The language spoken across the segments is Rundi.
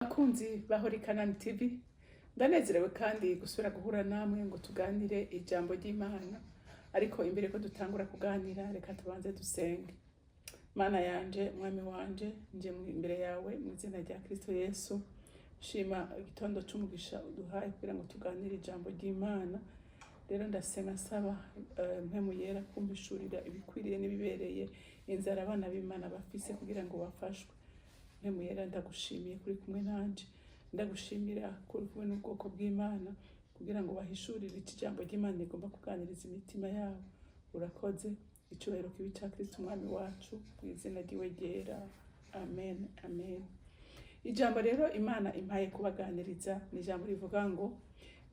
Bakunzi ba Holy Canaan TV, ndanezerewe kandi gusubira guhura namwe ngo tuganire ijambo ry'Imana. Ariko imbere ko dutangura kuganira, reka tubanze dusenge. Mana yanje, Mwami wanje, nje imbere yawe mu izina rya Kristo Yesu. Shima igitondo c'umugisha uduhaye kugira ngo tuganire ijambo ry'Imana. Rero ndasenga nsaba Mpwemu Yera kumpishurira ibikwiriye n'ibibereye inzara abana b'Imana bafise kugira ngo bafashwe. Mpwemu Yera, ndagushimiye kuri kumwe nanje, ndagushimira kuri kumwe n'ubwoko bw'Imana kugira ngo bahishurire iki jambo ry'Imana rigomba kuganiriza imitima yabo. Urakoze. Icyubahiro kibe ca Kristo Umwami wacu, mu izina ryiwe ryera, amen, amen. Ijambo rero Imana impaye kubaganiriza ni ijambo rivuga ngo: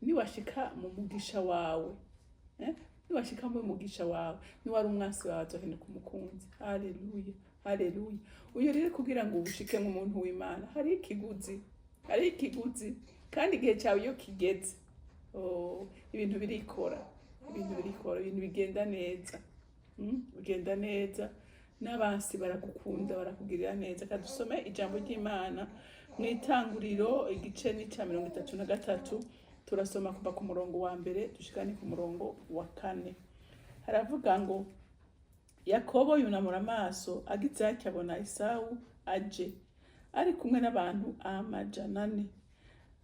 niwashika mu mugisha wawe, niwashika mu mugisha wawe, niwari umwansi wawe azohinduka umukunzi. Haleluya, haleluya. Uyu rero, kugira ngo ubushike nk'umuntu w'Imana, hari ikiguzi, hari ikiguzi. Kandi igihe cyawe iyo kigeze, oh, ibintu birikora, ibintu birikora, ibintu bigenda neza. Bigenda neza, n'abansi baragukunda, barakugirira neza. Kandi dusome ijambo ry'Imana mu Itanguriro, igice ni cya 33. Turasoma kuva ku murongo wa mbere dushikane ku murongo wa kane. Haravuga ngo: Yakobo yunamura amaso, agize atya abona Esawu aje ari kumwe n'abantu 400.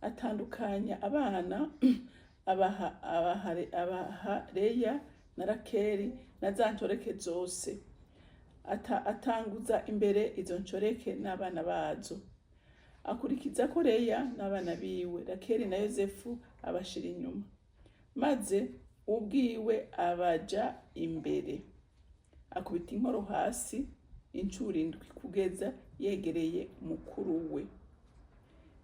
Atandukanya abana, abaha Leya na Rakeli na za nshoreke zose. Atanguza imbere izo nshoreke n'abana bazo, akurikiza ko Leya n'abana biwe, Rakeli na Yosefu abashira inyuma, maze ubwiwe abaja imbere, akubita inkoro hasi incuro indwi kugeza yegereye mukuru we.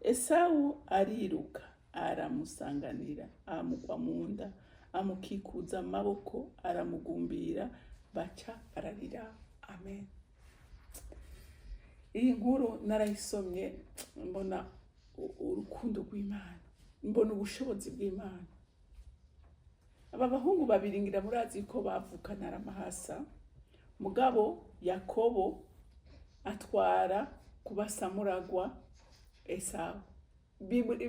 Esawu ariruka, aramusanganira, amugwa mu nda, amukikuza amaboko, aramugumbira, baca bararira. Amen. Iyi nkuru narayisomye, mbona urukundo rw'Imana, mbona ubushobozi bw'Imana. Aba bahungu babiri, ngira murazi ko bavukana ari amahasa, mugabo Yakobo atwara kubasamuragwa Esawu.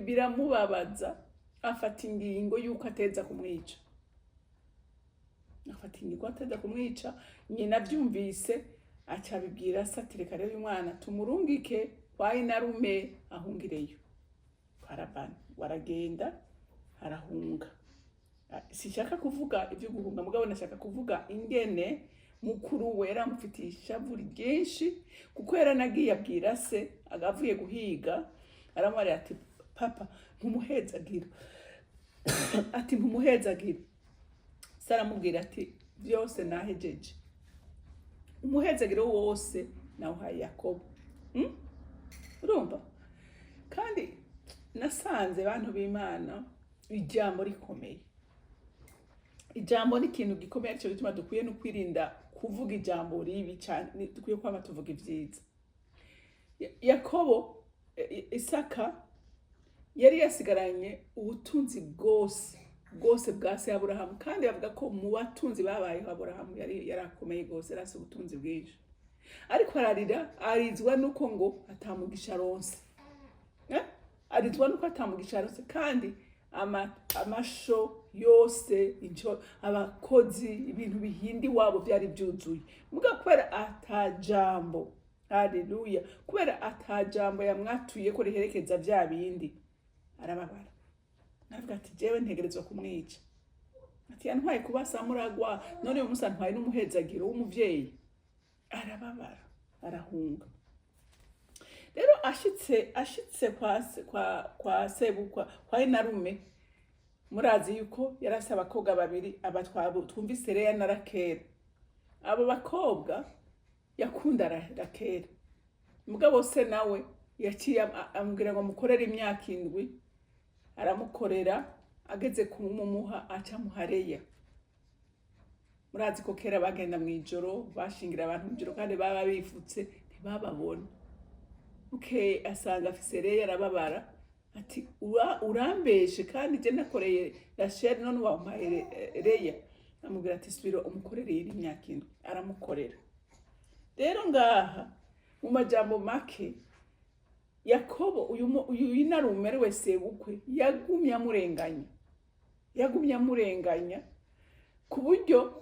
Biramubabaza, afata ingingo y'uko ateza kumwica, afata ingingo ateza kumwica. Nyina avyumvise, aca abibwira se ati: "Reka rero uyu mwana tumurungike kwa inarume, ahungireyo kwa Labani." Waragenda, arahunga. Sinshaka kuvuga ibyo guhunga, mugabo nashaka kuvuga ingene mukuru we yaramufitiye ishavu ryinshi, kuko yaranagiye abwira se avuye guhiga, aramubwira ati: "Papa, ntumuhezagiro." Ati: "Ntumuhezagiro." Se aramubwira ati: "Byose nahejeje, umuhezagiro wose nawuhaye Yakobo." Urumva kandi nasanze, bantu b'Imana, ijambo rikomeye. Ijambo ni ikintu gikomeye, aricyo gituma dukwiye no kwirinda kuvuga ijambo ribi cyane, dukwiye kwama tuvuga ibyiza. Yakobo, Isaka yari yasigaranye ubutunzi bwose bwose bwa se Aburahamu, kandi bavuga ko mu batunzi babayeho Aburahamu yari yarakomeye rwose, yari afise ubutunzi bwinshi. Ariko ararira, arizwa nuko ngo atamugisha aronse. Eh? Arizwa nuko atamugisha aronse, kandi amasho yose, inco, abakozi, ibintu bihindi iwabo byari byuzuye. Muga kubera atajambo, haleluya, kubera atajambo yamwatuye ko riherekeza vya bindi, arababara, aravuga ati: "Jewe ntegerezwa kumwica." Ati: "Yantwaye kuba samuragwa, none uyu munsi antwaye n'umuhezagiro w'umuvyeyi." Arababara, arahunga. Rero ashitse kwa sebukwa, kwa inarume, murazi yuko yari afise abakobwa babiri, aba twumvise, Leya na Rakeli. Abo bakobwa yakunda Rakeli, mugabo se nawe yaciye amubwira ngo amukorere imyaka 7. Aramukorera, ageze kumumuha aca amuha Leya. Murazi ko kera bagenda mw'ijoro, bashingira abantu mw'ijoro, kandi baba bifutse, ntibababona. Bukeye asanga afise Leya, arababara ati: "Urambeshe, kandi je nakoreye Rasheli, none wampaye Leya." Amubwira ati: "Subira umukorere iyindi myaka 7." Aramukorera. Rero ngaha, mu majambo make, Yakobo, uyu inarume ari we sebukwe, yagumye amurenganya, yagumye amurenganya ku buryo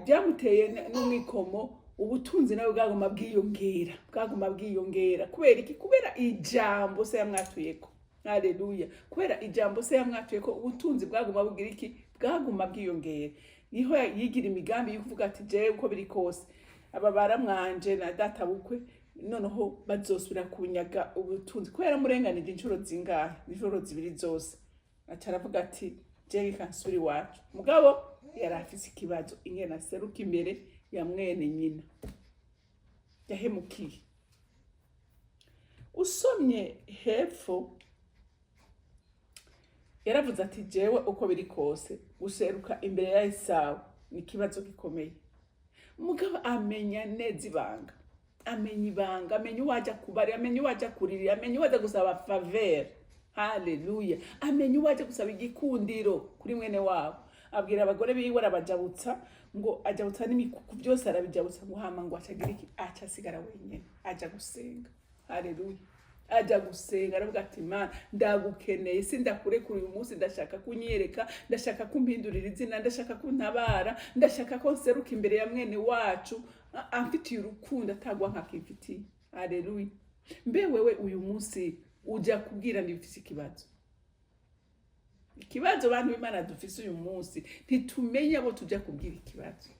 byamuteye n'umwikomo. Ubutunzi nawe bwaguma bwiyongera, bwaguma bwiyongera. Kubera iki? Kubera ijambo se yamwatuyeko. Haleluya! Kubera ijambo se yamwatuyeko, ubutunzi bwaguma bugira iki? Bwaguma bwiyongera. Niho yigira imigambi yo kuvuga ati: "Jewe uko biri kose, aba baramwanje na data bukwe noneho bazosubira kunyaga ubutunzi." Kubera amurenganije inshuro zingahe? Inshuro zibiri zose. Aca aravuga ati: "Jewe reka nsubire iwacu." Mugabo yari afise ikibazo ingene aseruka imbere ya mwene nyina yahemukiye. Usomye hepfo, yaravuze ati: "Jewe uko biri kose, guseruka imbere ya Esawu ni ikibazo gikomeye." Mugabo amenya neza ibanga, amenya ibanga, amenya uwaja kubari, amenya uwaja kuririra, amenya uwaja gusaba faveur. Haleluya! Amenya uwaja gusaba igikundiro kuri mwene wabo. Abwira abagore biwe, arabajabutsa, ngo ajabutsa n'imikuku, byose arabijabutsa. Ngo hama ngo acagira iki? Aca asigara wenyene, aja gusenga. Haleluya! Aja gusenga, aravuga ati: "Mana, ndagukeneye, sindakurekura uyu munsi. Ndashaka kunyereka, ndashaka kumpindurira izina, ndashaka kuntabara, ndashaka ko nseruka imbere ya mwene wacu amfitiye urukundo atagwa nkakimfitiye." Haleluya! Mbe wewe uyu munsi uja kubwira niba ufise ikibazo? Ikibazo, bantu b'Imana, dufise uyu munsi, ntitumenye abo tuja kubwira ikibazo,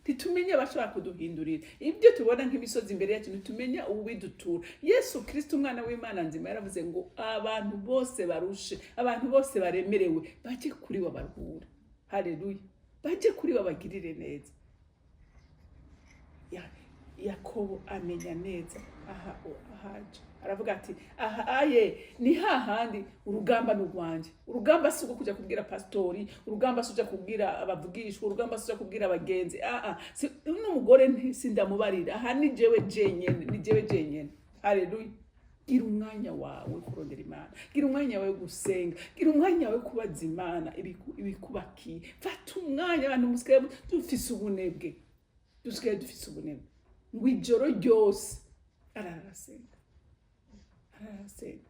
ntitumenye abashobora kuduhindurira ibyo tubona nk'imisozi imbere yacu, ntitumenya uwidutura. Yesu Kristo, umwana w'Imana nzima, yaravuze ngo abantu bose barushe, abantu bose baremerewe, bajye kuri we baruhure. Haleluya! Bajye kuri we bagirire neza. Yakobo amenya neza aha ahaje, aravuga ati: "Aha aye ni hahandi urugamba ni urwanje." Urugamba si urwo kuja kubwira pastori, urugamba si uja kubwira abavugishwa, urugamba si uja kubwira abagenzi. Aa, si n'umugore, sindamubarira. Aha ni jewe jenyene, ni jewe jenyene. Haleluya! Gira umwanya wawe kurondera Imana, gira umwanya wawe gusenga, gira umwanya wawe kubaza Imana ibikubakiye. Fata umwanya. Abantu musigaye dufise ubunebwe, dusigaye dufise ubunebwe. Ngo ijoro ryose ararasenga, ararasenga.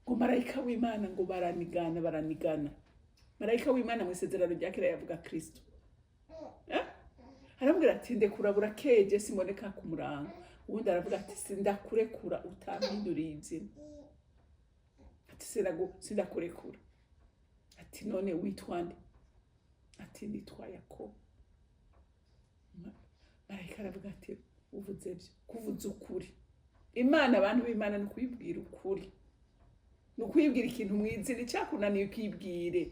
Ngo marayika w'Imana ngo baranigana, baranigana. Marayika w'Imana mu isezerano rya kera yavuga Kristo. Eh? Aramubwira ati: "Ndekura, burakeje, simboneka ku murango." Ubundi aravuga ati: "Sindakurekura utampinduriye izina." Ati: "Sindakurekura." Ati: "None witwa nde?" Ati: "Nitwa Yakobo." Marayika aravuga ati: "Uvuze byo, kuvuza ukuri." Imana, abantu b'Imana, ni ukuyibwira ukuri, ni ukuyibwira ikintu mu izina. Icyakunaniye ukibwire,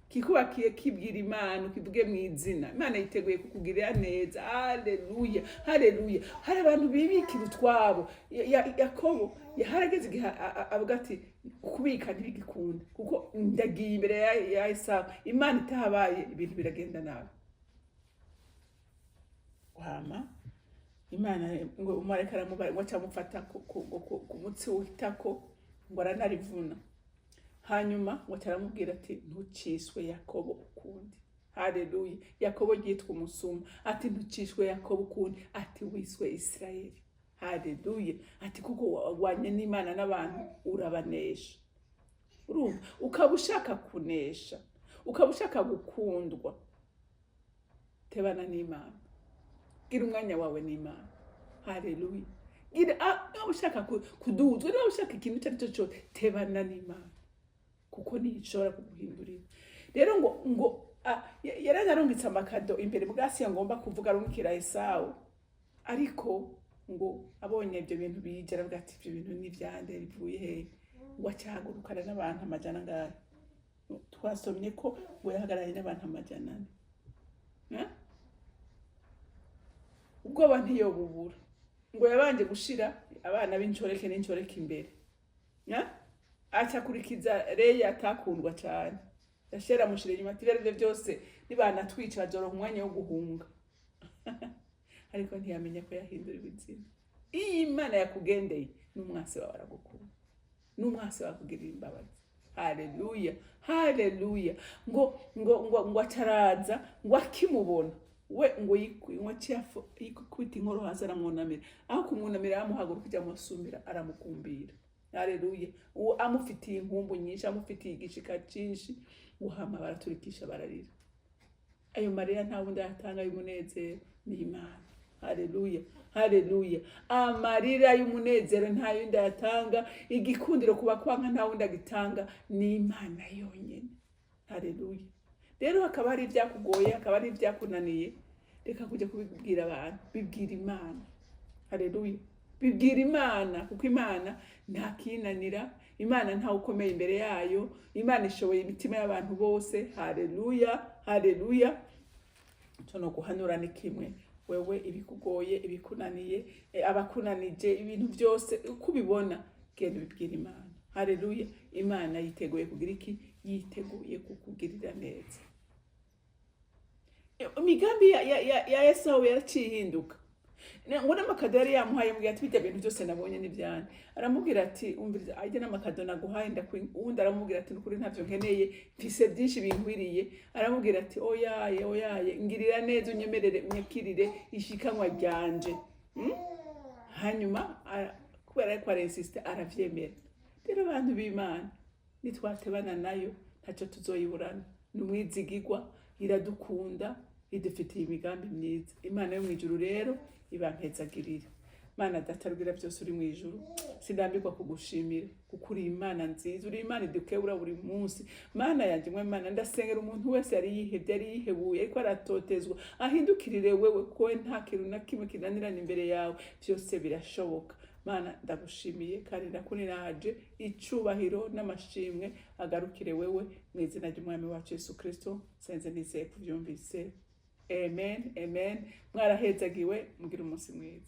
kikubakiye kibwira Imana, ukivuge mu izina. Imana yiteguye kukugirira neza. Haleluya, haleluya! Hari abantu bibikira utwabo. Yakobo harageze igihe avuga ati: "Kubika ntibigikunda, kuko ndagiye imbere ya Esawu, Imana itahabaye ibintu biragenda nabi." Hama Imana, ngo umumarayika aramubara, ngo acamufata ku mutsi w'itako, ngo aranarivuna. Hanyuma ngo aramubwira ati: "Ntuciswe Yakobo ukundi." Haleluya! Yakobo ryitwa umusuma. Ati: "Ntucishwe Yakobo ukundi." Ati: "Wiswe Isirayeli." Haleluya! Ati: "Kuko wagwanye n'Imana n'abantu urabanesha." Urumva, ukaba ushaka kunesha, ukaba ushaka gukundwa, tebana n'Imana, gira umwanya wawe n'Imana. Haleluya! Gira niba ushaka kuduzwa, niba ushaka ikintu icyo ari cyo cyose, tebana n'Imana, kuko niyo ishobora kuguhindurira. Rero ngo yaranarungitse amakado imbere bwa ngomba kuvuga, arungikira Esawu. Ariko ngo abonye ibyo bintu bije, aravuga ati: "Ibyo bintu ni ivyande, bivuye hehe?" Ngo acahagurukana n'abantu amajana angahe? Twasomye ko ngo yahagararanye n'abantu 400. Eh? Ubwoba ntiyobubura. Ngo yabanje gushira abana b'incoreke n'incoreke imbere. Eh? Aca akurikiza Leya atakundwa cyane, yashera amushira inyuma, ati: "Ibyo arivyo byose nibanatwica bazoronka umwanya wo guhunga." Ariko ntiyamenya ko yahinduriwe izina. Iyo Imana yakugendeye, n'umwasi wawe aragukunda, n'umwasi wawe akugirira imbabazi. Haleluya, haleluya! Ngo acaraza, ngo akimubona. We ngo ngo yikubita inkoro hasi, aramwunamira. Aho kumwunamira, aramuhaguruka ijya amusumira, aramukumbira. Haleluya! Uwo amufitiye inkumbu nyinshi, amufitiye igishika cyinshi. Guhama baraturikisha, bararira. Ayo marira nta wundi ayatanga y'umunezero, ni Imana. Haleluya, haleluya! Amarira y'umunezero nta yundi ayatanga. Igikundiro kuba kwanka nta wundi agitanga, ni Imana yonyine. Haleluya! Rero hakaba hari ibyakugoye, hakaba hari ibyakunaniye, reka kujya kubibwira abantu, bibwira Imana. Haleluya! Bibwira Imana, kuko Imana nta kinanira. Imana ntawe ukomeye imbere yayo. Imana ishoboye imitima y'abantu bose. Haleluya, haleluya! Cyo no guhanura ni kimwe: wewe ibikugoye, ibikunaniye, abakunanije, ibintu byose uko ubibona, genda ubibwira Imana. Haleluya! Imana yiteguye kugira iki? Yiteguye kukugirira neza. Imigambi ya Esawu yaraciye ihinduka. Ngo n'amakado yari yamuhaye, mubwira ati: "Bijya bintu byose nabonye ni ibyane." Aramubwira ati: "Umviriza, ajya n'amakado naguhaye uwundi aramubwira ati: 'Nukuri ntavyo nkeneye, mfise byinshi binkwiriye.' Aramubwira ati: 'Oyaye, oyaye, ngirira neza, unyemerere, unyakirire ishikanwa ryanje.' Hanyuma kubera ariko arinsiste, aravyemera. Rero abantu b'Imana, nitwatebana nayo ntacyo tuzoyiburana. Ni umwizigigwa, iradukunda, idufitiye imigambi myiza. Imana yo mu ijuru rero ibampezagirire. Mana Data rugira byose uri mu ijuru, sindambirwa kugushimira kuko uri Imana nziza, uri Imana idukebura buri munsi. Mana yanjye mwe Mana, ndasengera umuntu wese yari yihebye, yari yihebuye, ariko aratotezwa, ahindukirire wewe, kuko we nta kintu na kimwe kinanirana imbere yawe, byose birashoboka. Mana, ndagushimiye kandi ndakuniraje. Icubahiro n'amashimwe agarukire wewe, mu izina ry'Umwami wacu Yesu Kristo senze nizeye kubyumvise. Amen, amen. Mwarahezagiwe, mugira umunsi mwiza.